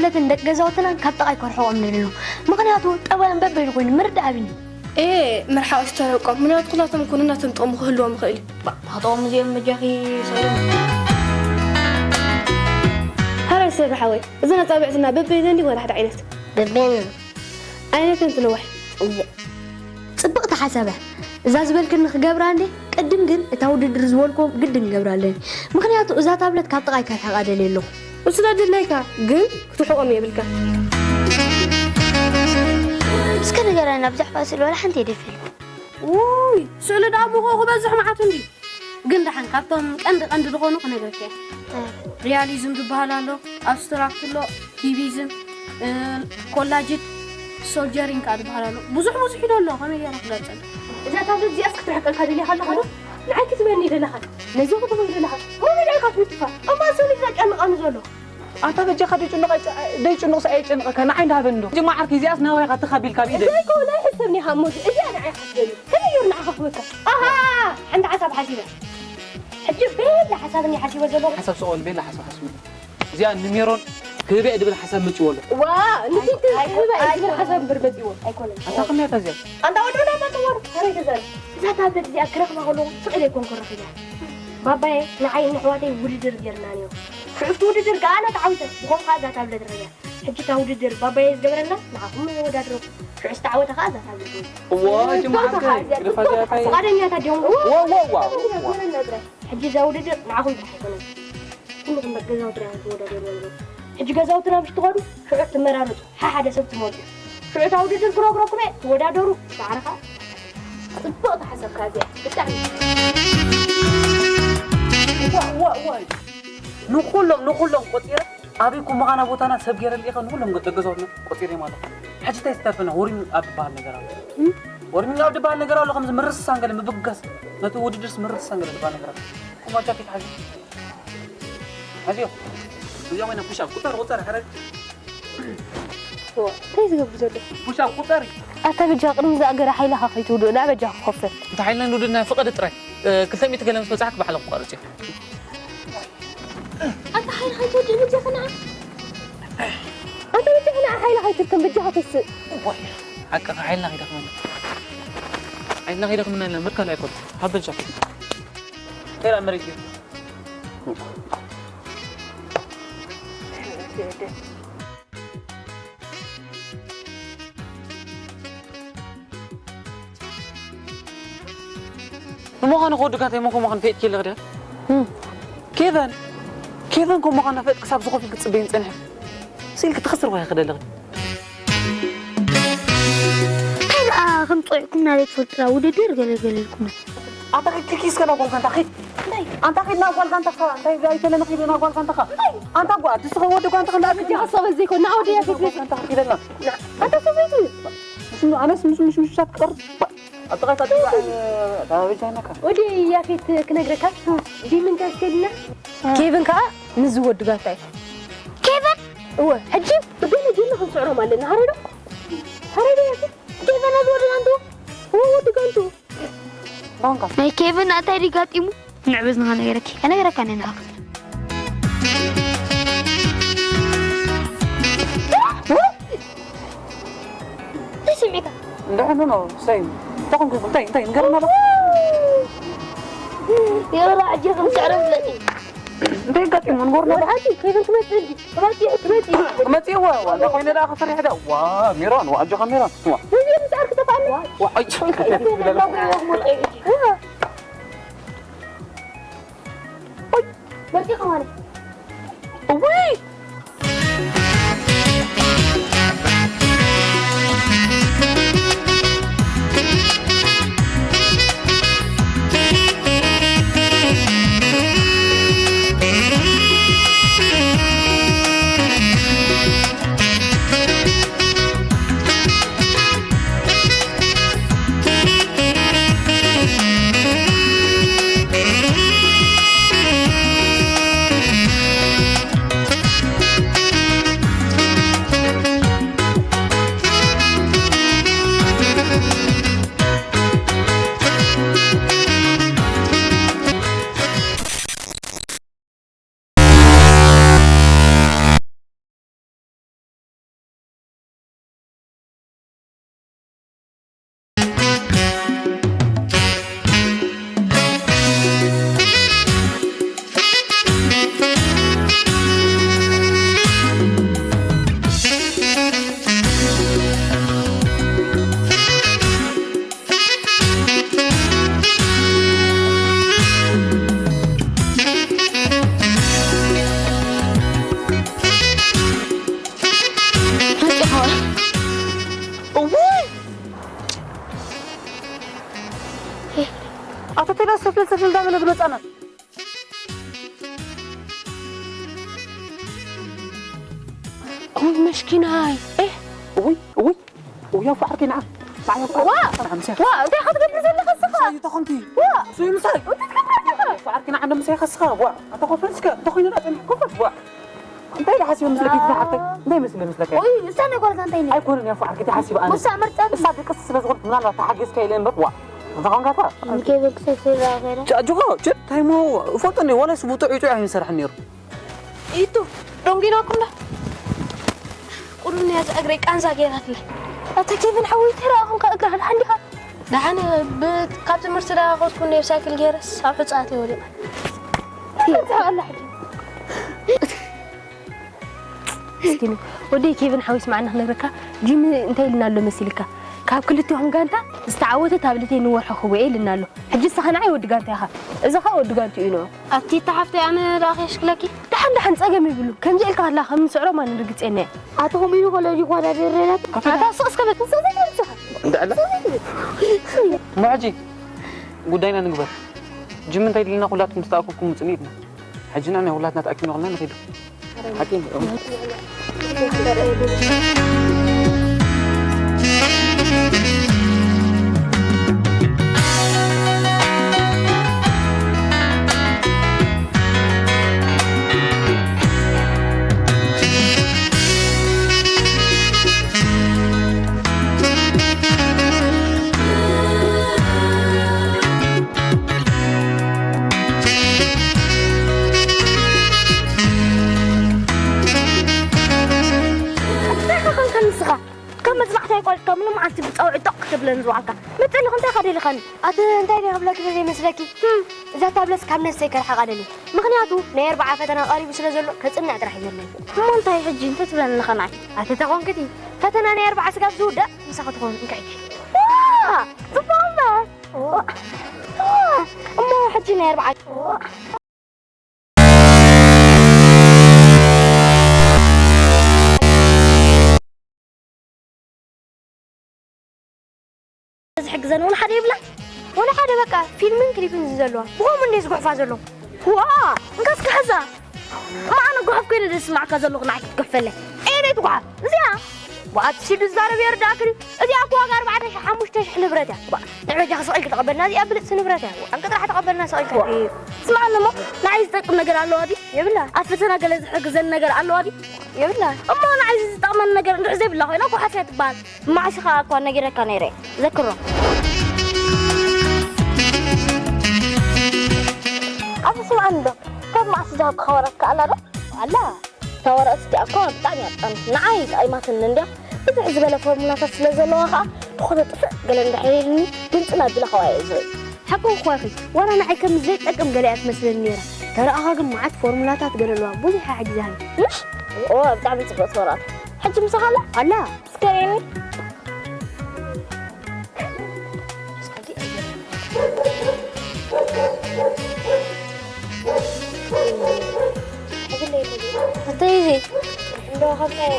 ነትን ደቂ ገዛውትናን ካብ ጥቓይ ከርሕቖም ንደልዮ። ምኽንያቱ ጠባዮም በበይኑ ኮይኑ ምርዳእ ኣብኒ። ኤ፣ መርሓቕ ዝተረቆም። ምኽንያቱ ኩላቶም ኮኑ ናቶም ጥቕሚ ክህልዎም ይኽእል እዩ። ባ፣ ታጥቖም እዚኦም መጃኺ ሰሎም። ሓራይ ሰብ ሓወይ፣ እዘን ኣጻብዕትና በበይነን ድዩ ወላ ሓደ ዓይነት? በበይነን። ዓይነተን ትንዋሕ። እየ። ጽብቕቲ ሓሳብ እያ። እዛ ዝበልክኒ ክገብራ እንዴ? ቅድም ግን እታ ውድድር ዝበልኮ ግድን ክገብራ ኣለኒ። ምኽንያቱ እዛ ታብለት ካብ ጥቓይ ከርሕቓ ደልየ ኣለኹ። እሱ ዶ ድላይካ፣ ግን ክትሕቖም የብልካ። እስከ ንገረና፣ ብዛዕባ ስእሊ ዋላ ሓንቲ የደፍል። ውይ፣ ስእሊ ደኣ ብኡ ክበዝሕ መዓት እንዲ። ግን ደሓን ካብቶም ቀንዲ ቀንዲ ዝኾኑ ክነግረካ እየ። እ። ሪያሊዝም ዝበሃል ኣሎ፣ ኣብስትራክት ኣሎ፣ ኪቢዝም፣ እ፣ ኮላጅት፣ ሶልጀሪን ከኣ ዝበሃል ኣሎ። ብዙሕ ብዙሕ ኢሉ ኣሎ፣ ከመይ ገይረ ክገልጸልካ? እዛ ታብለት እዚኣስ ክትርሕቀልካ ደሊኻ ኣለኻ ዶ? ንዓይ ክትበኒ ደለኻ? ነዚ ክትበኒ ደለኻ? ከመይ ደልካ ትውጥፋ? እማ ሰሊፍ ዘጨንቐኒ ዘሎ። ኣንታ በጃኻ ደይጭንቕ ኣይጨ-፣ ደይጭንቕ ሰ-፣ ኣይጨንቐካ፣ ንዓይ እንዳሃበኒ ዶ? ጅማ ዓርኪ እዚኣስ ናባይ ኢኻ ትኻቢልካ ብኢደይ። እዛ እኮ ናይ ሕሰብ ኒሃ እሞ እዚኣ ንዓይ ሓስበኒ። ከመይ ገይሩ ንዓኻ ክህበካ? ኣሃ! ሓንቲ ሓሳብ ሓሲበ። ሕጂ ቤላ ሓሳብ እኒ ሓሲበ ዘለኹ። ሓሳብ ስቕ በል፣ ቤላ ሓሳብ ሓስቡ። እዚኣ ንሜሮን ክህበ እየ ድብል ሓሳብ መጺዎ ኣሎ። ዋ፣ ንፊት ኣይ-፣ ክህበ እየ ኣይ-፣ ድብል ሓሳብ እምበር መጺዎ። ኣይኮነን። ኣንታ ከመይ እያ እዚኣ? ኣንታ ወዲ ወዳ ባጽዋር፣ ከመይ ተዛሪ? እዛ ታብለት እዚኣ ክረኽባ ከለኹ ስቕ ኢለ ኣይኮንኩ ረኺበያ። ባባየ ንዓይ ንኣሕዋተይ ውድድር ጌርና ነይሩ። ሽዑ እቲ ውድድር ከኣ ኣነ ተዓዊተ፣ ብኸምኡ ከኣ እዛ ታብለት ረኺበያ። ሕጂ እታ ውድድር ባባየ ዝገበረላ ንዓኹም የወዳድረኩም። ሽዑ ዝተዓወተ ከኣ እዛ ታብለት። እዋ፣ ጅምዓት እዛ ግደፋ እዚኣ ታይ? ፍቓደኛታት ድዮም? ዋ፣ ዋ፣ ዋ፣ ዋ። ጌረና ጥራይ። ሕጂ እዛ ውድድር ንዓኹም ጥራሕ ኣይኮነን። ኩልኹም ደቂ ገዛውትና ኢኹም ትወዳደሩ ዘለኹም። ሕጂ ገዛውትና ምስ ትኸዱ፣ ሽዑ ትመራረጹ። ሓሓደ ሰብ ትመርጹ። ሽዑ እታ ውድድር ክነግረኩም እየ፣ ትወዳደሩ፣ ጻዕርኻ። ጽብቕቲ ሓሳብካ እዚኣ፣ ብጣዕሚ። ዋ፣ ዋ፣ ዋ። ንኹሎም፣ ንኹሎም ቆጺረ፣ ኣበይ ኮ ምዃና ቦታና ሰብ ገይረ ልኢኸ፣ ንኹሎም ደቂ ገዛውትና ቆጺረ ማለት። ሕጂ እንታይ ዝተርፈና? ወርሚንግ ኣፕ ዝበሃል ነገር ኣሎ። እም? ወርሚንግ ኣፕ ዝበሃል ነገር ኣሎ፣ ከምዚ ምርሳን ገለ ምብጋስ፣ ነቲ ውድድርስ ምርሳን ገለ ዝበሃል ነገር ኣሎ። ኮማ ጃኬት ሓዚ። ኣዝዮ። እዚኦም ወይና ፑሽ ኣፕ ቁጸር፣ ቁጸር፣ ሕረግ። ዋ፣ እንታይ ዝገብሩ ዘሎ? ፑሽ ኣፕ ቁጸር። ኣታ በጃ ቅድሚ ዝኣገረ ሓይልኻ ከይትውድእ፣ ንዓ በጃ ክኸፍል። እንተ ሓይልና ንውድድና ፍቐድ ጥራይ። እ፣ ክልተ ሚእቲ ገለ ምስ በጻሕክ ባዕለ ክቋርጽ እየ። ኣታ ሓይልኻ ከይትውድእ በጃ ከነዓ። ኣታ በጃ ከነዓ ሓይልኻ ከይትድክም በጃኻ ተስእ። ዋይ፣ ሓቅኻ ሓይልና ከይደኽመና። ሓይልና ከይደኽመና ኢልና ምትካል ኣይኮነን። ሃበል ጃኬት። ከይራ መሬት እዩ። ንምዃኑ ከወዲ ጋንታይ መን ከምዃኑ ፈይጥኪ ኣለኺ ድያ? እም። ኬቨን፣ ኬቨን ከምዃኑ ፈጥ ክሳብ ዝኸፍል ክትጽበይን ጸኒሐ። ስኢልኪ ትኸስር ወይ ክደለኺ? እንታይ ደኣ ከም ጸዊዕኩምና ዘይትፈልጡ ደኣ ውድድር ገለ ገለ ኢልኩም። ኣታ ኪድ፣ ኪድ፣ እስከ ናብ ጓል ጋንታ ኪድ። እንታይ? ኣንታ ኪድ ናብ ጓል ጋንታኻ፣ እንታይ ኣይተለመኺ ናብ ጓል ጋንታኻ። እንታይ? ኣንታ ጓ-፣ ትስኸ ወዲ ጓንታኻ እንዳኣክል። ሓሳብ ዘይኮን፣ ንዓ ወዲ ያፌት ጓል ጋንታኻ ኪደልና። ኣንታ ሰበይቲ። ምስ፣ ኣነስ ምስ፣ ምስ፣ ምስ ምሻት ክቐርብ። ኣጥቓ፣ ኣጥቓ፣ እ፣ ታበጃይናካ። ወዲ ያፌት ክነግረካ፣ ጂም እንታይ ስከልና? ኬቨን ከኣ ምስዚ ወዲ ጋንታይ። ኬቨን? እወ፣ ሕጂ ብገለ ጌርና ክንስዕሮም ኣለና። ሃረዶ? ሃረዶ ያፌት? ኬቨን እዚ ወዲ ጋንቱ? እወ፣ ወዲ ጋንቱ። ሮንጋ። ናይ ኬቨን እንታይ ድዩ ጋጢሙ? ንዕበዝንኻ ነገረኪ። ከነገረካ እኔ ንዓኺ። እንታይ ስምዒካ? እንድሕር ኖ፣ ኖ፣ ሰይ፣ እንታይ ኮንኩ? እንታይ፣ እንታይ? ንገረና በቃ። የበላ፣ ሕጂ ከም ስዕረ ፍለጢ። እንታይ ኣጋጢሙ? ንገሩና በቃ። ወድሓንቲ፣ ከይበል ክመጽእ እንዲ። ክመጽእ፣ ክመጽእ። ክመጽእ፣ ዋ፣ ዋ፣ እንዳ ኮይነ ደኣ ክሰርሕ ደኣ። ዋ፣ ሚሮን፣ ዋ፣ ኣጆኻ ሚሮን። ዋ። እዚ ምጽኣር ክጠፍኣኒ። ዋ፣ ኣይ፣ እንታይ ይበል? መጺኻ ማለት። እውይ! ኣቶ ቴድሮስ ሰፍለል ሰፍለል እንዳበለ ዝመጻና። እውይ መስኪናይ። ኤህ፣ እውይ፣ እውይ፣ እውይ፣ ኣፉ ዓርከይ ንዓ። ንዓ፣ ኣፉ ዋ! ዓርከይ ንዓ፣ ምሳይ። ዋ፣ እንታይ ኢኻ ትገብር ዘለኻ እስኻ? ምሳይ ተኾንኪ። ዋ! እሱ እዩ ምሳይ። እንታይ ትገብር ኣለኻ? ኣፉ ዓርከይ ንዓ፣ እንዶ ምሳይ ከስኻ። ዋ፣ ኣታ ኮፈል እስከ፣ እንተ ኾይኑ ዳ ጸኒሕ፣ ኮፈል፣ ዋ። እንታይ ዳ ሓሲበ ምስለኪ፣ ዋ! ሓፍተይ? እንታይ መስለ ምስለኪ? ኦይ፣ እሳ ናይ ጓልካ እንታይ ነይ? ኣይኮነን፣ ኣፉ ዓርከይ፣ እንታይ ሓሲበ ኣነ? ሙሳ መርጸኒ። እሳ ድቅስ ስለ ዝኾንኩ፣ ምናልባት ተሓጊዝካ ኢለ እምበር፣ ዋ። እንተ ኾንካ እታ ኬብል ክሰስራ ገይረ። ቻ-፣ ጅጎ፣ ችድ፣ እንታይ እሞ፣ እፈልጦ እንዴ፣ ዋላስ ብጥዑይ ጥዑይ ኣይንሰርሕን ነይሩ። ኢቱ፣ ደንጊናኩም ዶ? ቁሩን እያ እዛ እግረይ ቃንዛ ገይራትለይ። ኣታ ኬቪን ሓወይ፣ እንታይ ረኣኹምካ እግራ ደሓን ዲኻ? ደሓን እየ፣ ብ-፣ ካብ ትምህርቲ ዳኸስኩ እኔ ብሳይክል ገይረስ ኣብ ሑጻ ኣትየ ወዲቐ። እንታይ ትበሃል ኣላ ሕጂ? ምስኪኑ ወደይ ኬቪን ሓወይ፣ ስማዕና ክነግረካ፣ ጂሚ እንታይ ኢልና ኣሎ መሲልካ? ካብ ክልቲኦም ጋንታ ዝተዓወተ ታብለተይ ንወርሒ ክህቦ እየ ኢልና ኣሎ። ሕጂ ንስኻ ንዓይ ወዲ ጋንታ ኢኻ፣ እዚ ኸኣ ወዲ ጋንትኡ እዩ ንዑ። ኣቲ እታ ሓፍተይ ኣነ ደኣ ከየሽክለኪ? ደሓን ደሓን ጸገም ይብሉ። ከምዚ ኢልካ ከላ ከም ንስዕሮም ኣነ ርግጸኛ እየ። ኣቶ ኹሚኑ ኮለጅ ይወዳደር ነይራት። ኣታ ሱቕ እስከ በል። ሱቕ ዘይትብል ንስኻ። እንድዕላ። ሱቕ ዘይትብል። እሞ ሕጂ ጉዳይና ንግበር። ጅም እንታይ ድልና ኩላትኩም ዝተኣከብኩም ምጽኒ ኢልና። ሕጂ ንሕና ኩላትና ተኣኪብና ኮና ንኸይዱ። ሓቂ እዩ። እንታይ ኢኻ ከምካ ንስኻ? ካብ መጽናዕቲ ኣይቋረጽካ፣ ምሉእ መዓልቲ ብጻውዒት ጦቕ ክትብለኒ ዝውዓልካ። መጽእ ኣለኹ፣ እንታይ ኢኻ ደሊኻኒ? ኣቲ እንታይ ድየ ክብለኪ ደልየ መስለኪ? ህም፣ እዛ ታብለት ካብ ነፍሰይ ከርሕቓ ደልየ። ምኽንያቱ ናይ ኣርብዓ ፈተና ቀሪቡ ስለ ዘሎ፣ ከጽንዕ ጥራሕ እዩ ዘለኒ። እሞ እንታይ ሕጂ፣ እንታይ ትብለኒ ኣለኻ ንዓይ? ኣቲ ተኾንክቲ፣ ፈተና ናይ ኣርብዓ ስጋብ ዝውዳእ፣ ምሳኺ ትኸውን፣ እንካ ሕጂ። ዋእ! ጽቡቕ እምበር! ዋእ! ዋእ! እሞ ሕጂ ናይ ኣርብዓ ዝሕግዘን ወላ ሓደ የብላን። ወላ ሓደ፣ በቃ ፊልምን ክሊፕን እዩ ዘለዋ። ብኸምኡ እንድየ ዝጉሕፋ ዘለኹ። ዋእ! እንካ እስከ ሕዛ። እማ ኣነ ጓሓፍ ኮይነ ዶ ዝስማዓካ ዘለኹ ንዓይ ክትገፈለይ? ኤደይ ትጓሓፍ። እዚኣ። ዋእ፣ እቲ ሲዱ ዝዛረብ የርድኣክን እዩ። እዚኣ እኮ ዋጋ ኣርባዕተ ሽሕ ሓሙሽተ ሽሕ ንብረት እያ። ዋእ፣ ንዕበጃ ስቕ ኢልኪ ተቐበልና፣ እዚኣ ብልጽቲ ንብረት እያ። ዋእ፣ እንቂ ጥራሕ ተቐበልና ስቕ ኢልካ። ዋእ። ስማዕ እሞ፣ ንዓይ ዝጠቅም ነገር ኣለዋ ድዩ? የብላ። ኣብ ፈተና ገለ ዝሕግዘኒ ነገር ኣለዋ ድዩ? የብላ። እሞ ንዓይ ዝጠቕመኒ ነገር እንድሕር ዘይብላ ኮይና፣ ጓሓፍ እያ ትበሃል። መዓስ ኸኣ እኳ ነጊረካ ነይረ፣ ዘክሮ። ኣቲ ስምዓኒ ዶ፣ ካብ መዓስ ዝሃብኩኻ ወረቐት ከ ኣላ ዶ? ኣላ። እታ ወረቐት እቲኣ እኳ ብጣዕሚ እያ ጠቓሚት። ንዓይ ጠቒማትኒ እንድያ። ብዝሕ ዝበለ ፎርሙላታት ስለ ዘለዋ ኸኣ፣ ብኾነ ጥፍእ ገለ እንድሕር ኢሉኒ፣ ግንጽል ኣቢለ ከኣ እየ ዝርኢ። ሓቂ እኳ ኢኺ፣ ዋላ ንዓይ ከም ዘይጠቅም ገለ እያ ትመስለኒ ነይራ። ተረኣኻ ግን መዓት ፎርሙላታት ገለ ኣለዋ፣ ብዙሕ እያ ሓጊዛኒ። ምሽ? እወ፣ ብጣዕሚ ጽብቕቲ ወረቐት። ሕጂ ምሳኻ ኣላ? ኣላ። እስከ ርእየኒ። ኣተይ እዚ እንዶ ኸምታይ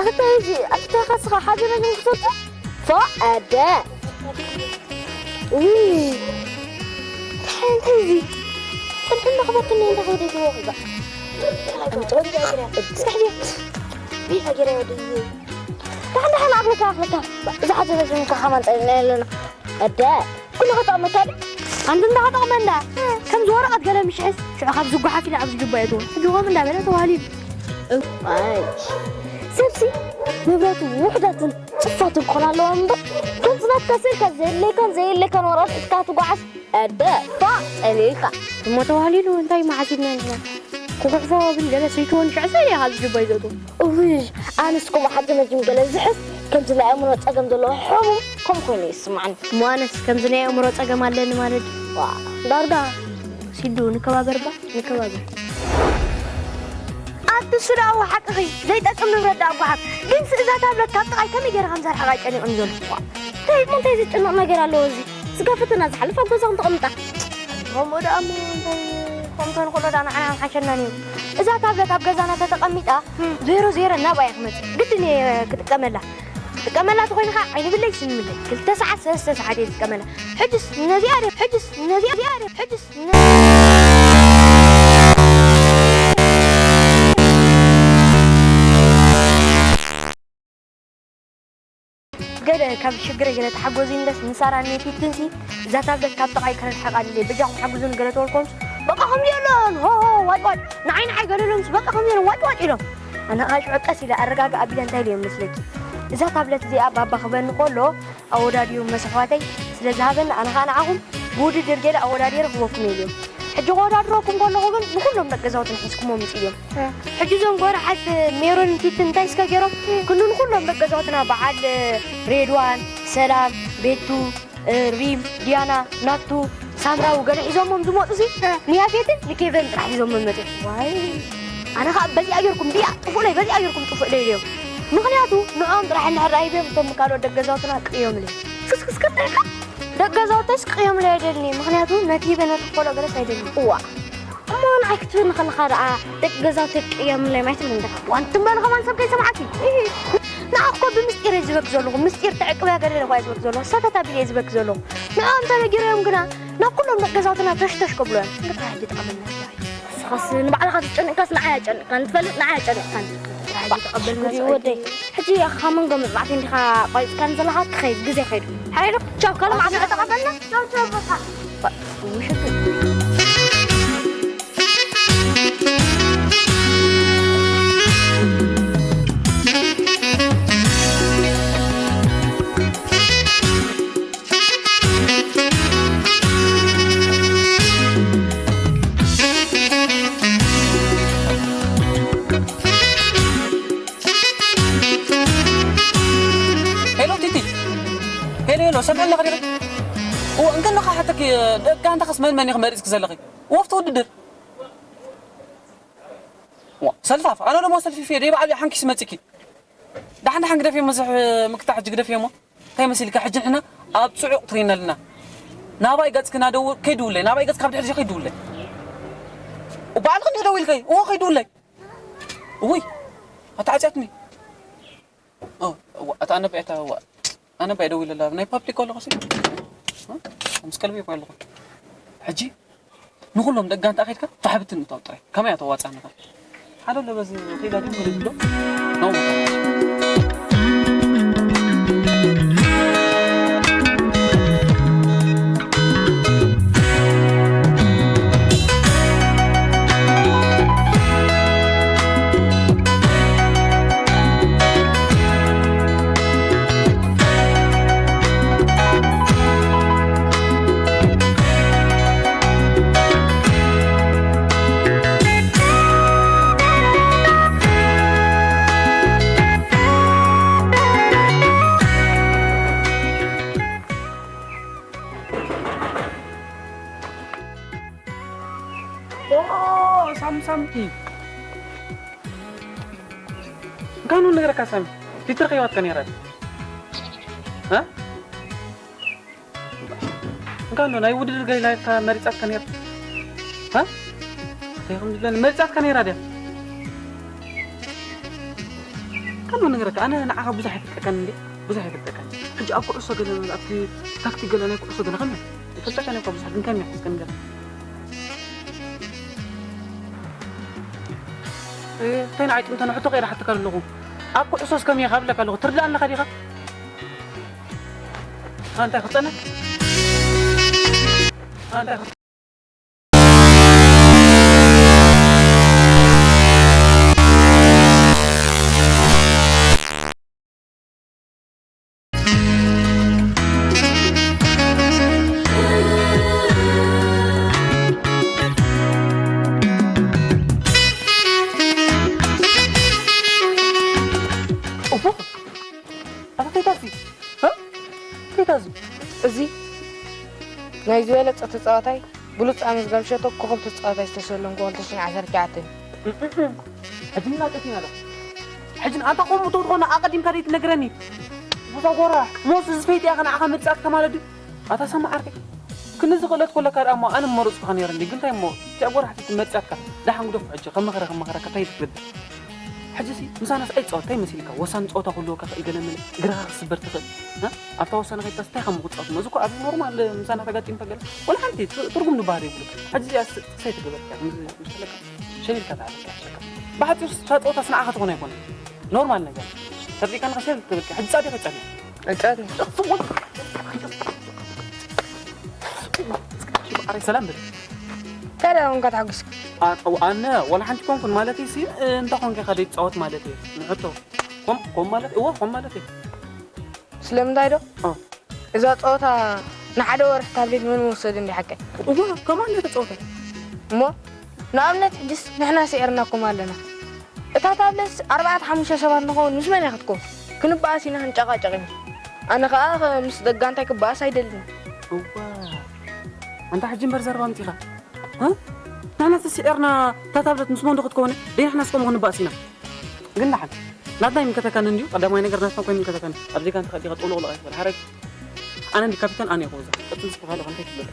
ኣተይ እዚ ኣተይ ኸስኻ ሓደ ነገር ክሰጡ ፈቐደ። ውይ፣ እንታይ እዚ? ቅድም እንዳኽበርክኒ እንዳኸበደ ይወቕዛ። እስካሕዲ፣ ቤት ሃገር ወዲ። ደሓን ደሓን፣ ኣኽለካ፣ ኣኽለካ። እዛ ሓዘ በዚ ምካ ከማን ጸይና ኣለና። ኣደ፣ ኩሉ ከጠቕመካ ድዩ? ኣንቲ እንዳ ከጠቕመና። ከምዚ ወረቐት ገለ ምሽሕስ፣ ሽዑ ካብ ዝጓሓፍ ኢለ ኣብ ዝግባ እየ ትብል። ሕጂ ከምኡ እንዳበለ ተዋህሊሉ። እዋይ፣ ሰብሲ ንብረቱ ውሑዳትን ጽፋትን ክኾና ኣለዋ እምበር፣ ከምዚ ናትካ ሰልካ ዘየድለየካን ዘየድለየካን ወረቐት ሒዝካ ትጓዓዝ። ኣደ፣ ፋእ ጸሊልካ። እሞ ተዋህሊሉ እንታይ መዓስ ኢልና ንሕና? ክጉሕፎ ግን ገለ ሰይትዎ ንሽዑ ሰይ ኢኻ ዝግባይ ዘእትዎ። እውይ፣ ኣነስ ከምኡ ሓቂ መጅም ገለ ዝሕዝ፣ ከምዚ ናይ ኣእምሮ ጸገም ዘለዎ ሕሙም ከም ኮይኑ ይስምዓኒ። እሞ ኣነስ ከምዚ ናይ ኣእምሮ ጸገም ኣለኒ ማለት ድዩ? ዋ፣ ዳርጋ ሲዱ ንከባበር እባ፣ ንከባበር። ኣቲ እሱ ደኣ እወ ሓቅኺ፣ ዘይጠቅም ንብረት ደኣ ጓሓፍ። ግን እዛ ታብለት ካብ ጥቓይ ከመይ ገይረ ከም ዘርሕቓ እዩ ጨኒቑኒ ዘሎ። እንታይ እሞ እንታይ ዝጭነቕ ነገር ኣለዎ እዚ? ስጋ ፈተና ዝሓልፍ ኣብ ገዛኹም ተቐምጣ። ከምኡ ደኣ እሞ እንታይ ከምቶ ንኽእሎ ደኣ ንዓና ኣይምሓሸናን እዩ። እዛ ታብለት ኣብ ገዛና ተጠቐ ሚጣ ዜሮ ዜሮ ናብኣ እያ ክመጽእ። ግድን እየ ክጥቀመላ። ክጥቀመላ ተኾይኑ ከዓ ዓይኒ ብለይ ስኒ ብለይ። ክልተ ሰዓት፣ ሰለስተ ሰዓት እየ ዝጥቀመላ። ሕጅስ ነዚኣ ድየ፣ ሕጅስ ነዚኣ ድየ፣ ሕጅስ ነ- ገለ ካብ ሽግረይ ገለ ተሓጎዙ እንደስ ንሳራ ኔቲትንሲ እዛ ታብለት ካብ ጥቓይ ከርሕቓ ድሌ በጃኹም ሓግዙን ገለ ተበልኮምስ በቃ ከምዚ የለን ሆ ሆ ዋጭ ዋጭ ንዓይ ንዓይ ገለ ኢሎምስ በቃ ከምዚ የለን ዋጭ ዋጭ ኢሎም ኣነ ከዓ ሽዑ ቀስ ኢለ ኣረጋግእ ኣቢለ እንታይ ኢለ እዮም መስለኪ እዛ ታብለት እዚኣ ባባ ክበኒ ከሎ ኣወዳድዮም መስ ኣሕዋተይ ስለ ዝሃበኒ ኣነ ከዓ ንዓኹም ብውድድር ገለ ኣወዳዲረ ክህበኩም እየ ኢሎም ሕጂ ከወዳድረኩም ከለኹ ግን ንኩሎም ደቂ ገዛውትና ሒዝኩሞም ምፅእ እዮም ሕጂ እዞም ጎራሓት ሜሮን ቲቲ እንታይ እስከ ገይሮም ክንዱ ንኩሎም ደቂ ገዛውትና በዓል ሬድዋን ሰላም ቤቱ ሪም ዲያና ናቱ ሳምራዊ ገለ ሒዞሞም ዝመፁ ሲ ንያፌትን ንኬቨን ጥራሕ ሒዞሞም መፅኦም ዋይ ኣነ ከዓ በዚኣ ጌርኩም ድያ ጥፉእለይ በዚኣ ጌርኩም ጥፉእለይ ኢለዮም ምኽንያቱ ንዕኦም ጥራሕ እንድሕር ሂበዮም እቶም ካልኦት ደቂ ገዛውትና ቅዮም ኢለዮም ክስክስክስ ኢልካ ደቂ ገዛውተይስ ቅዮም ኢለይ ኣይደልኒ ምኽንያቱ ነቲ ሂበ ነቲ ክፈሎ ገለስ ኣይደልኒ እዋ እሞ ንዓይ ክትብኒ ከለኻ ደኣ ደቂ ገዛውተይ ቅዮም ኢለዮም ኣይትብልን ዲኻ ዋንትም በል ከማን ሰብ ከይሰምዓኪ ንዓኺ እኮ ብምስጢር እየ ዝበኪ ዘለኹ ምስጢር ተዕቅብያ ገለ ኢለ እኳ እየ ዝበኪ ዘለኹ ሰተት ኣቢለ እየ ዝበኪ ዘለኹ ንዕኦም ተነጊረዮም ግና ናብ ኩሎም ደቂ ገዛውትና ተሽተሽ ከብሎ እዮም እንታይ ሕጂ ጠቐመና ንስኻስ ንባዕልኻ ትጨንቅካስ ንዓይ ኣጨንቅካን ትፈልጥ ንዓይ ኣጨንቅካን ተቐበልና ወደይ ሕጂ ካብ መንጎ መፅናዕቲ እንዲኻ ቆሪፅካን ዘለኻ ክኸይድ ግዜ ከይዱ ሓይሉ ቻው ካልእ መዓልቲ ተቐበልና ቻው ቻው በቃ ውሽጢ ሄሎ ቲቲ ሄሎ ሄሎ ሰምዐ ኣለኻ ዲኻ እወ እንከለኻ ሓተኪ ደቂ ኣንታ ኸስ መን መን ኢኺ መሪፅኪ ዘለኺ ወፍቲ ውድድር ሰልፋፍ ኣነ ደሞ ሰልፊፍ እየ ደይ ባዕሉ ሓንኪስ መፂኪ ዳሕን ዳሕን ግደፍዮ መዝሕ ምክታሕ ሕጂ ግደፍዮ እሞ እንታይ መሲልካ ሕጂ ንሕና ኣብ ፅዑቕ ትሪና ኣለና ናባይ ገፅኪ ናደው ከይድውለይ ናባይ ገፅካ ብድሕሪ ከይድውለይ ባዕልክ እንዲ ደው ኢልከይ እዎ ከይድውለይ እውይ ኣታ ዓፅያትኒ እታ ኣነባይ እታ ኣነባይ ደው ኢለላ ናይ ፓብሊክ ኣለኹ ምስ ቀልቢ ይኮ ኣለኹ ሕጂ ንኹሎም ደጋንታ ከድካ ታሕብትን ምታው ጥራይ ከመይ ኣተዋፃ ንኽእል ሓደ ለበዚ ኺዳ ግን ምርድዶ ነው ሳምሳምኪ እንታይ ነው ነገረካ ሳሚ ፊትር ከይዋትካ ነይራ እንካ እንዶ ናይ ውድድር ገሊላካ መሪጻትካ ነይራ እንታይ ከም ዝብለኒ መሪጻትካ ነይራ ድያ ከም ነገረካ ኣነ ንዓኻ ብዙሕ ኣይፈልጠካን እንዴ ብዙሕ ኣይፈልጠካን ሕጂ ኣብ ኩዕሶ ገለ ኣብቲ ታክቲክ ገለ ናይ ኩዕሶ ገለ ከመይ ይፈልጠካ ነካ ብዙሕ ግን ከመይ ይሕዝከ ንገር እንታይ ንዓይ ጥምታ ንሕቶ ከይዳ ሓተካ ኣለኹ ኣብ ኩዕሶስ ከመይ ካብ ለካ ኣለኹ ትርዳእ ኣለኻ ዲኻ ኣንታይ ክጸነ ኣንታይ ኣታ ቴታሲ ቴታዚ እዚ ናይ ዝበለጸ ተጻዋታይ ብሉጽ ኣመዝጋቢ ሸቶ ኮኸብ ተጻዋታይ ዝተሰለምኩ ክልተ ሽሕን ዓሰርተ ትሽዓተን እዩ። ሕጂ ንላጠፊና ዶ? ሕጂ ኣንታ ከምኡ ተትኾነ ኣቐዲምካ ደይ ትነግረኒ? ቡዛ ጎራሕ፣ ሞስ ዝፈይጥ እያ ከነዓኻ መጻእካ ማለት ድዩ? ኣታ ሰማ ዓርከይ፣ ክንዚ ክእለት ኮለካ ደኣ እሞ ኣነ መረጽኩኻ ነይረ እንዲ፣ ግን እንታይ እሞ፣ እቲኣ ጎራሕ ትመጻእካ፣ ደሓን ግደፎ ሕጂ፣ ከመኸረ ከመኸረካ እንታይ ትብል? ሕጂ ሲ ምሳናስ ኣይትጻወት፣ እንታይ መሲልካ? ወሳኒ ጸወታ ክህልወካ ክእል፣ ገለ መለ እግርኻ ክስበር ትኽእል። እ? ኣብታ ወሳኒ ከይድካስ እንታይ ከም ክጻወት? እዚ እኮ ኣብ ኖርማል ምሳና ተጋጢምካ ገለ ወላ ሓንቲ ት-፣ ትርጉም ዝበሃል የብሉ። ሕጂ እዚኣ ስ-፣ ጥቅሰይ ትገበርካ፣ ምስ፣ ምስ ፈለካ ሸቢልካ ትዓርፍ እያ። ብሓጺሩ እታ ጸወታ ስንዓኻ ትኾን ኣይኮነን። ኖርማል ነገር። ተርዲእካ ንኸሸል ትብል፣ ሕጂ ጻድቕ ይጸንሕ። ኣይጻድቕ። ኣረ ሰላም በል። ታዲያ እንኳ ተሓጉስካ። ኣ-፣ ኣነ ወላ ሓንቲ ኮንኩን ማለተይ ሲ፣ እንታይ ኮንካ ኢኻ ደይትጻወት ማለት እየ። ንሕቶ። ኮም-፣ ኮም ማለት፣ እወ፣ ኮም ማለት እየ። ስለምንታይ ዶ? እ። እዛ ጸወታ ንሓደ ወርሒ ታብሌት መን ምወሰደ እንዲ ሓቀይ? እወ፣ ከማን እያ ተጻወታ። እሞ ንኣብነት ሕጅስ ንሕና ስዒርናኩም ኣለና። እታ ታብሌት ኣርባዕተ ሓሙሽተ ሰባት ንኸውን ምስ መን እያ ክትኮን? ክንበኣስ ኢና ክንጨቃጨቅ ኢና። ኣነ ከኣ ከ-፣ ምስ ደጋንታይ ክበኣስ ኣይደልን። እዋ። ኣንታ ሕጂ እምበር ዘረባ ኣምጺኻ። እ? ንሕና ተስዒርና እታ ታብሌት ምስ መንዶ ክትከውን? ደይ ንሕናስ ከምኡ ክንበኣስ ኢና። ግን ደሓን። ናትና ይምልከተካን እንድዩ፣ ቀዳማይ ነገር ናትና ኮይኑ ይምልከተካን። ኣብ ዜጋ እንተ ኸዲኻ ጥውልቕልቕ ኣይትበል። ሓረግ። ኣነ እንዲ ካፒታን ኣነ እየ ክወዛ። ቀጽል እስኪ ካልእ እንታይ ትብለካ?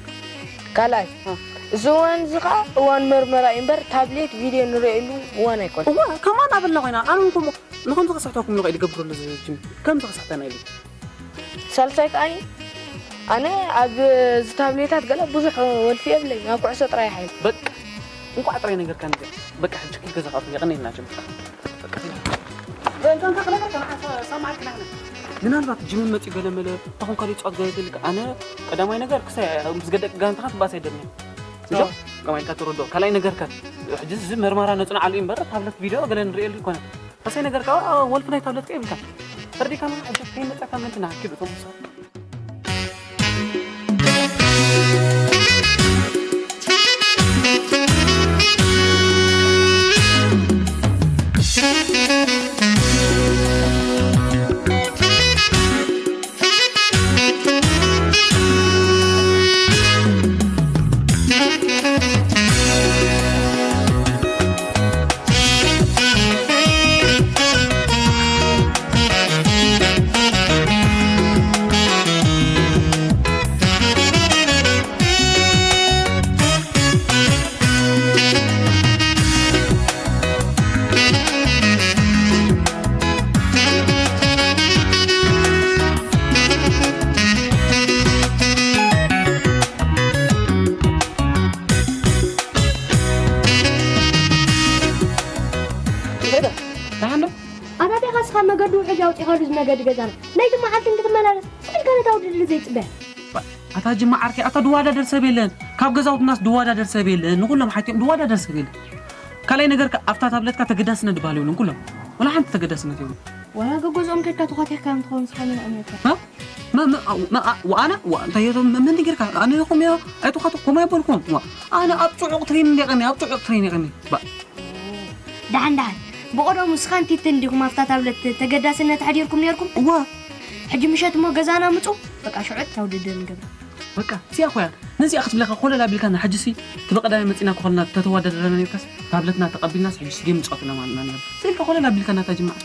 ካልኣይ፣ እ። እዚ እዋን እዚ ኸኣ እዋን መርመራ እዩ እምበር፣ ታብሌት፣ ቪድዮ ንርእየሉ እዋን ኣይኮነን። እዋ፣ ከማን ኣበልና ኮይና። ኣነ እውን ከምኡ፣ ንኸምዚ ከስሕተኩም ኢሉ ከይዱ ገብረሉ እዚ ጅም። ከምዚ ከስሕተና ኢሉ። ሳልሳይ ከኣ፣ ኣነ ኣብ እዚ ታብሌታት ገለ ብዙሕ ወልፊ የብለይን፣ ኣብ ኩዕሶ ጥራይ እየ ሓይል። በቃ፣ እንቋዕ ጥራይ ነገርካኒ። በቃ፣ ሕጂ ክል ገዛ ከኣቱ፣ የቐንየልና ጅም። በቃ፣ ኸይድ። በቃ፣ እንካ፣ እንካ፣ ንዓኻ ሰማዕካ ንዓና። ምናልባት ጅም መጺኡ ገለ መለ፣ ታኹም ካልእ ጸዋት ገለ ትልክ፣ ኣነ ቀዳማይ ነገር ክሳይ ምስ ገደቅ ጋንታኻ ትባእስ ኣይደልን። እሺ? ኦ። ከማይ ኢልካ ትረድኦ። ካልኣይ ነገር ከ፣ ሕጂ እዚ መርማራ ነጽንዓሉ እዩ እምበር፣ ታብለት ቪድዮ ገለ ንርእየሉ ይኮነ። ካሳይ ነገር ከኣ ወልፊ ናይ ታብለት ከ የብልካን። ፈርዲካ ነው፣ ሕጂ ከይመጻካ ምእንቲ ንኣኪብ እቶም ምሳት። ደሓን ዶ? ኣታ ዲኻ እስኻ መገዲ ውሕጅ ኣውጺኻሉ እዚ መገዲ ገዛና? ለይቲ መዓልቲ እንክትመላለስ ስቕ ኢልካ ነታ ውድድር ዘይጽበያ? ኣታ ጅማ ዓርከይ፣ ኣታ ድዋዳደር ሰብ የለን። ካብ ገዛውትናስ ድዋዳደር ሰብ የለን። ንኹሎም ሓትዮም ድዋዳደር ሰብ የለን። ካልኣይ ነገር ከ ኣብታ ታብለትካ ተገዳስነት ድበሃል የብሉን ኩሎም። ወላ ሓንቲ ተገዳስነት የብሉን። ዋላ ገገዝኦም ከድካ ተዃቲሕካ እንትኸውን ዝኾነ ንእምነትካ። ሃ? መ-፣ መ-፣ መ-፣ ዋ-፣ ኣነ? ዋ-፣ እንታይ እዮ እቶም መ-፣ መን ጌርካ? ኣነ ኢኹም እዮ ኣይተዃተኹኩም ኣይበልኩም። ዋ፣ ኣነ ኣብ ጽዑቕ ትሬን እንደ ቀኒ፣ ኣብ ጽዑቕ ትሬን የቐኒ። ባ- ደሓን ደሓን። ብቐደሙ ንስኻን ቲትን ዲኹም ኣብታ ታብለት ተገዳስነት ኣሕዲርኩም ኔርኩም? እዋ። ሕጂ ምሸት እሞ ገዛና ምጹ፣ በቃ ሽዑ እታ ውድድር ንገብራ። በቃ፣ እዚኣ እኮ እያ። ነዚኣ ክትብለካ ኮለል ኣቢልካና፣ ሕጂሲ እቲ ብቐዳማይ መጺና እኮ ከለና ተተዋዳደረና ኔርካስ፣ ታብለትና ተቐቢልናስ፣ ሕጂስ ጌም ንጻወት ኣለና ማለት ኢና ኔርና። ስኢልካ ኮለል ኣቢልካና እታ ጅማዕ።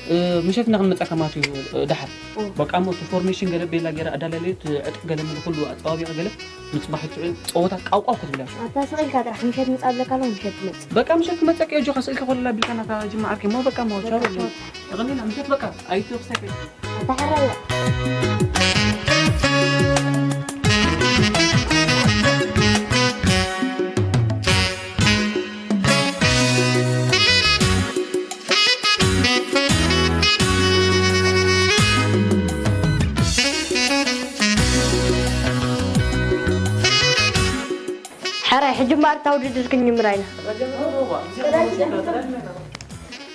እ፣ ምሸት ኢና ክንመጻካ ማለት እዩ፣ እ፣ ደሓር። እ። በቃ እሞ፣ እቲ ፎርሜሽን ገለ ቤላ ገይራ ኣዳላልየት፣ ዕጥቂ ገለ ምሉ ኩሉ ኣጸባቢቓ ገለ፣ ንጽባሕ ትውዕል ጸወታ ቃውቃው ክትብላ። ኣታ ስቕ ኢልካ ጥራሕ ምሸት ምጻእ ኣለካ ኣሎ፣ ምሸት ትመጽእ። በቃ ምሸት ክመጸካ እየ፣ ኣጆኻ ስቕ ኢልካ ኮለል ኣቢልካና እታ ጅማዕ ዓርከይ እሞ፣ በቃ እሞ፣ ቻው በቃ በለኒ። ቻው። የቐንየልና፣ ምሸት በቃ ኣይትኽሰከ። ኣታ ሓራይ። ሕራይ፣ ሕጂ እምበኣር እታ ውድድር ክንጅምራ ኢና።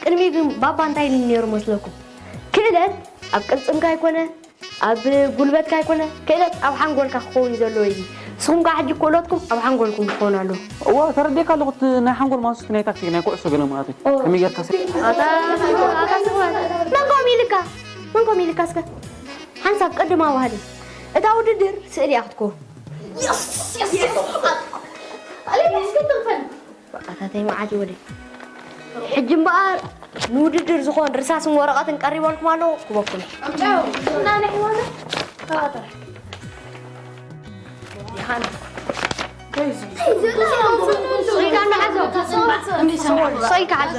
ቅድሚ ግን ባባ እንታይ ኢሉ ነይሩ መስለኩም? ክእለት ኣብ ቅልጽምካ ኣይኮነ፣ ኣብ ጉልበትካ ኣይኮነ፣ ክእለት ኣብ ሓንጎልካ ክኸውን እዩ ዘለዎ እዩ። ንስኹም ከኣ ሕጂ ክእለትኩም ኣብ ሓንጎልኩም ክኸውን ኣለዎ። እዋ፣ ተረዲእካ ኣለኹ። እቲ ናይ ሓንጎል ማለት እቲ ናይ ታክቲክ፣ ናይ ኩዕሶ ገለ ማለት እዩ። ኦ። ከመይ ጌርካ ስ- ኣታ፣ ኣታ ስብሃት፣ መን ከምኡ ኢልካ? መን ከምኡ ኢልካ እስከ? ሓንሳብ ቅድም ኣዋህልል። እታ ውድድር ስእሊ እያ ክትከውን። የስ፣ የስ፣ የስ። ኣሌ፣ እስከ ትንፈል። በቃ፣ ታተይ መዓት ይወደይ። ሕጂ እምበኣር ንውድድር ዝኾን ርሳስን ወረቐትን ቀሪበልኩም ኣለዉ፣ ክበኩም። ኣምጫው፣ እና ናይ ሕዋና? ተባተረ። ይሃና። ኢልካ እናሓዞ። ስቕ ኢልካ ሓዞ።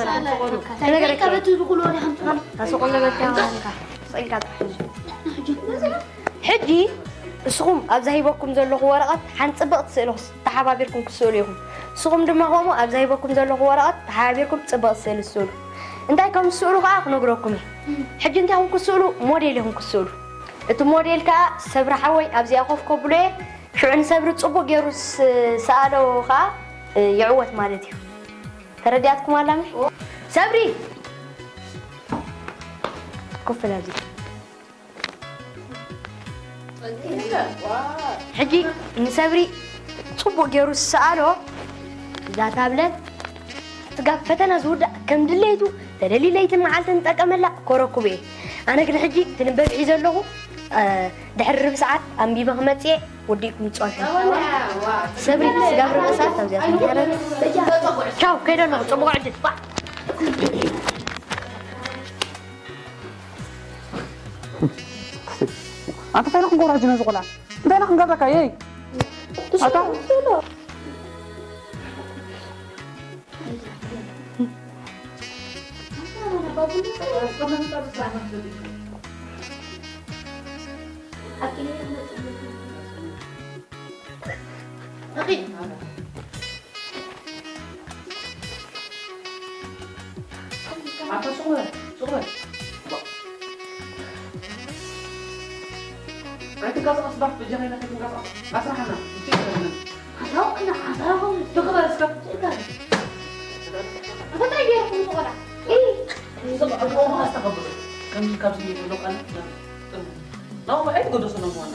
ተነገረካ። ስቕ ኢልካ ጥራሕ። ሕጂ እስኹም ኣብዛ ሂበኩም ዘለኹ ወረቐት ሓንቲ ጽብቕቲ ስእሊ ክስ-፣ ተሓባቢርኩም ክትስእሉ ኢኹም። እስኹም ድማ ከምኡ ኣብዛ ሂበኩም ዘለኹ ወረቐት ተሓባቢርኩም ጽብቕቲ ስእሊ ትስእሉ። እንታይ ከም ትስእሉ ከኣ ክነግረኩም እየ። ሕጂ እንታይ ኢኹም ክትስእሉ? ሞዴል ኢኹም ክትስእሉ። እቲ ሞዴል ከኣ ሰብሪ ሓወይ ኣብዚኣ ኮፍ ከብሎ እየ። ሽዑ ንሰብሪ ጽቡቕ ገይሩ ስ-፣ ሰኣሎ ከኣ፣ እ፣ ይዕወት ማለት እዩ። ተረዲኣትኩም ኣላ እምበር? ሰብሪ! ኮፍ በል ኣብዚ። ሕጂ ንሰብሪ ጽቡቕ ገይሩ ዝሰኣሎ እዛ ታብለት፣ ስጋብ ፈተና ዝውዳእ ከም ድሌቱ ተደልዩ ለይትን መዓልትን ንጠቀመላ፣ ከረክቦ እየ። ኣነ ግን ሕጂ ትንበብ ሒዘ ኣለኹ፣ እ፣ ድሕሪ ርብዒ ሰዓት ኣንቢበ ክመጽእ እየ። ወዲእኩም ይጻወት። ሰብሪ፣ ስጋብ ርብዒ ሰዓት ኣብዚኣ ትምሃረን። ቻው፣ ከይደ ኣለኹ። ጽቡቕ ዕድል። ባ- ኣንተ እንታይ ኢልኩም ጎራጅ ነዚ ቆልዓ? እንታይ ኢና ክንገብረካ? የይ! ኣታ ኣታ ሱቕ በል፣ ሱቕ በል። ኣይትንቀሳቐስ ባክ፣ በጃኻ ኢለ ከይትንቀሳቐስ። ኣስራሓና፣ እስኪ ይሰለና። ኣታ ወቅና፣ ኣታ ወቅና። ትኽበል እስከ። እንታይ ገይርኩም ትኾና? እይ። ከምዚ ካብዚ ዘሎ ቃል ናብኡ ኣይትገደሶ ዶ ምዃና።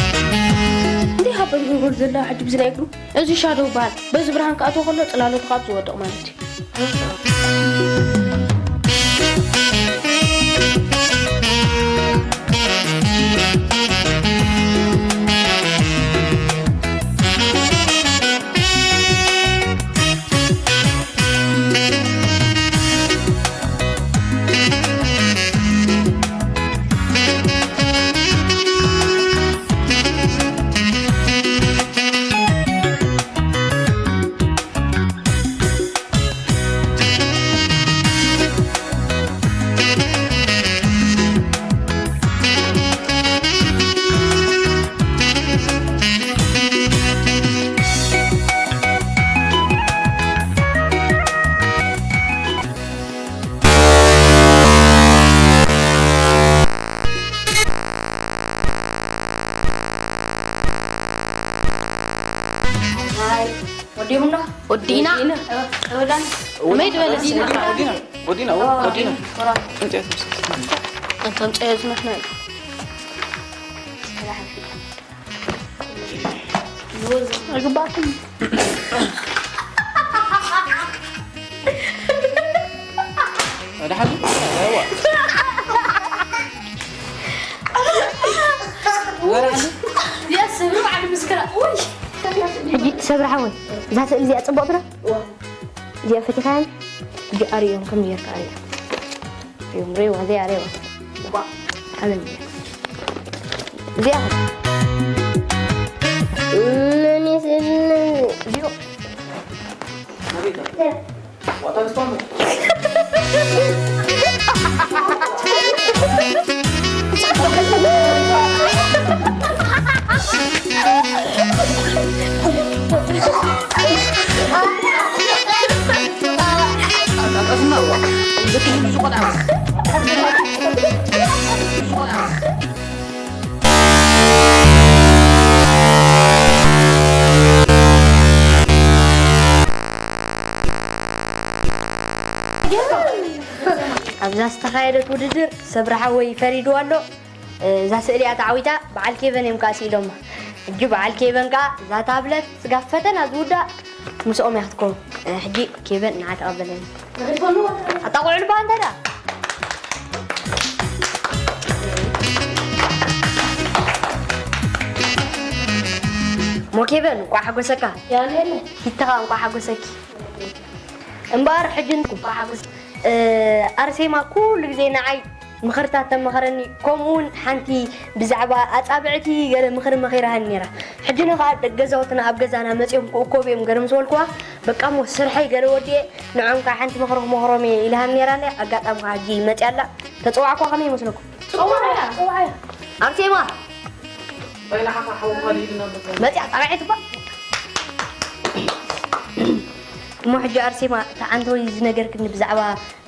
እንታይ ሃበል ጎልጎል ዘላ ሕጂ ብዚ ናይ እግሩ? እዚ ሻዶ ይበሃል። በዚ ብርሃን ክኣትዎ ከሎ ጽላሎቱ ካብ ዝወድቕ ማለት እዩ። ወዲኦምና? ወዲእና? ወዲእና። መይ ዝበለ? ወዲእና፣ ወዲእና፣ ወዲእና። እንጨት ምስ-፣ እንተ እንጨት ዝመስለኒ። ኣይግባእኩም። ደሓን? እዋ። እዚኣ ስብሪ በዓል ምስክራ። ውይ። ሕጂ ሰብሪ ሓወይ፣ እዛ ስእሊ እዚኣ ጽብቕቲ ዶ? እዚኣ ፈቲኻያ? ሕጂ ኣርእዮም፣ ከምዚ ጌርካ ኣርእዮም። እዮም፣ ሬዋ፣ እዚኣ ሬዋ። ባ፣ ኣበል እዚኣ። እዚኣ። መን ይስእለኒ? እዚኦ። ኣብዛ ዝተኻየደት ውድድር ሰብሪ ሓወይ ፈሪድዋ ኣሎ። እዛ ስእሊ እያ ተዓዊታ፣ በዓል ኬቨን እዮም ከኣ ስኢሎማ። ሕጂ በዓል ኬቨን ከኣ እዛ ታብለት ስጋብ ፈተና ዝውዳእ ምስኦም እያ ክትከውን። ሕጂ ኬቨን ንዓ ተቐበለኒ። ኣጣቕዑ ልባ እንተ ደኣ። ሞ ኬቨን እንቋዕ ሓጎሰካ። ያኔለ። ሂተኻ እንቋዕ ሓጎሰኪ። እምበኣር ሕጂ እንቋዕ ሓጎስ-፣ እ፣ ኣርሴማ ኩሉ ግዜ ንዓይ ምኽርታት ተመኸረኒ። ከምኡ እውን ሓንቲ ብዛዕባ ኣጻብዕቲ ገለ ምኽሪ መኺራሃኒ ነይራ። ሕጂ ንኸኣ ደቂ ገዛውትና ኣብ ገዛና መጺኦም ክእከቡ እዮም ገለ ምስ በልኩዋ፣ በቃ እሞ ስርሐይ ገለ ወዲኤ ንዖም ከዓ ሓንቲ ምኽሪ ክመኽሮም እየ ኢላሃኒ ነይራ። ኣጋጣሚ ከዓ ሕጂ መጺኣ ኣላ። ተጸዋዕኳ ከመይ ይመስለኩም? ጽዋዕያ፣ ጽዋዕያ። ኣርሴማ! ባይላ ሓኻ ሓውኻ ሊድና በቃ። መጺኣ ጣብዐት እባ። እሞ ሕጂ ኣርሴማ፣ እቲ ዓንተወይ ዝነገርክኒ ብዛዕባ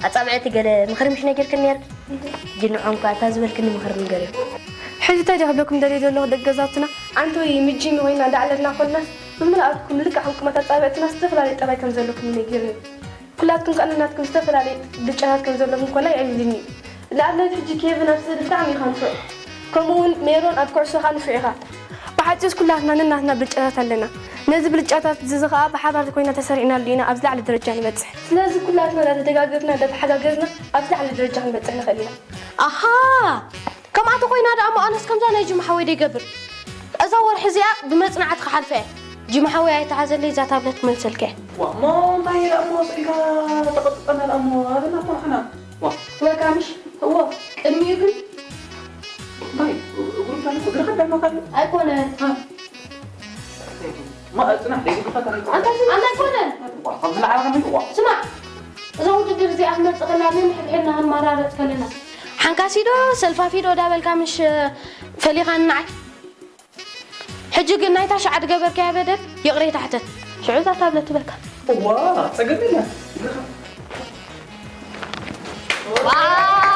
ኣጻብዕቲ ገለ ምኽሪ ምሽ ነጊርክኒ ነይርኪ? ሕጂ ንዖም ከኣ እታ ዝበልክኒ ምኽሪ ንገርዮም። ሕጂ እንታይ ድየ ክብለኩም ደልየ ዘለኹ ደቂ ገዛውትና? ዓንተወይ ምጂሚ ኮይና እንዳዕለልና ኮንናስ፣ ብምልኣትኩም ልክዕ ሕምቁማት ኣጻብዕትና ዝተፈላለየ ጠባይ ከም ዘለኩም ነጊርኒ። ኩላትኩም ከኣ ነናትኩም ዝተፈላለየ ብልጫታት ከም ዘለኩም ኮላ የዕሊልኒ እዩ። ንኣብነት ሕጂ ኬቪን ኣብ ስእሊ ብጣዕሚ ኢኻ ንፉዕ። ከምኡ እውን ሜሮን ኣብ ኩዕሶኻ ንፉዕ ኢኻ። ብሓጺሩስ ኩላትና ነናትና ብልጫታት ኣለና። ነዚ ብልጫታት እዚ ኸኣ ብሓባር ኮይና ተሰሪዕናሉ ኢና ኣብ ዝለዓለ ደረጃ ንበጽሕ። ስለዚ ኩላትና እንዳተደጋገፍና እንዳተሓጋገዝና ኣብ ዝለዓለ ደረጃ ክንበጽሕ ንኽእል ኢና። ኣሃ! ከምኣ ተኾይና ደኣ እሞ ኣነስ ከምዛ ናይ ጅማ ሓወይ ዶ ይገብር? እዛ ወርሒ እዚኣ ብመጽናዕቲ ክሓልፋ እየ። ጅማ ሓወይ ኣይተሓዘለይ እዛ ታብለት ክመልሰልካ እየ። ዋ፣ እሞ እንታይ ደኣ እሞ ስኢልካ ተቐጥጠና ደኣ እሞ ኣበና እሞ ንሕና። ዋ። ወካምሽ፣ እዎ፣ ቅድሚኡ ግን እንታይ? እግሩ እንታይ? እግርኻ እንታይ መኻሉ? ኣይኮነ። እ። ማ፣ ጽናሕ፣ ደይ እግርኻ እንታይ? ኣንታ ስማ፣ ኣንታ ኣይኮነ። ዋ፣ ካብ ዝለዓለ ከመይ? ዋ። ስማዕ፣ እዛ ውድድር እዚኣ ክትመጽእ ከላ ነንሕድሕድና ክንመራረጽ ከለና፣ ሓንካሲዶ ሰልፋፊዶ ዳበልካ ምሽ ፈሊኻኒ ንዓይ? ሕጂ ግን ናይታ ሸዓ ድገበርካያ በደል ይቕሬታ ሕተት። ሽዑ እዛ ታብለት ትበካ። እዋ፣ ጸገም የለን። እግርኻ። ዋው!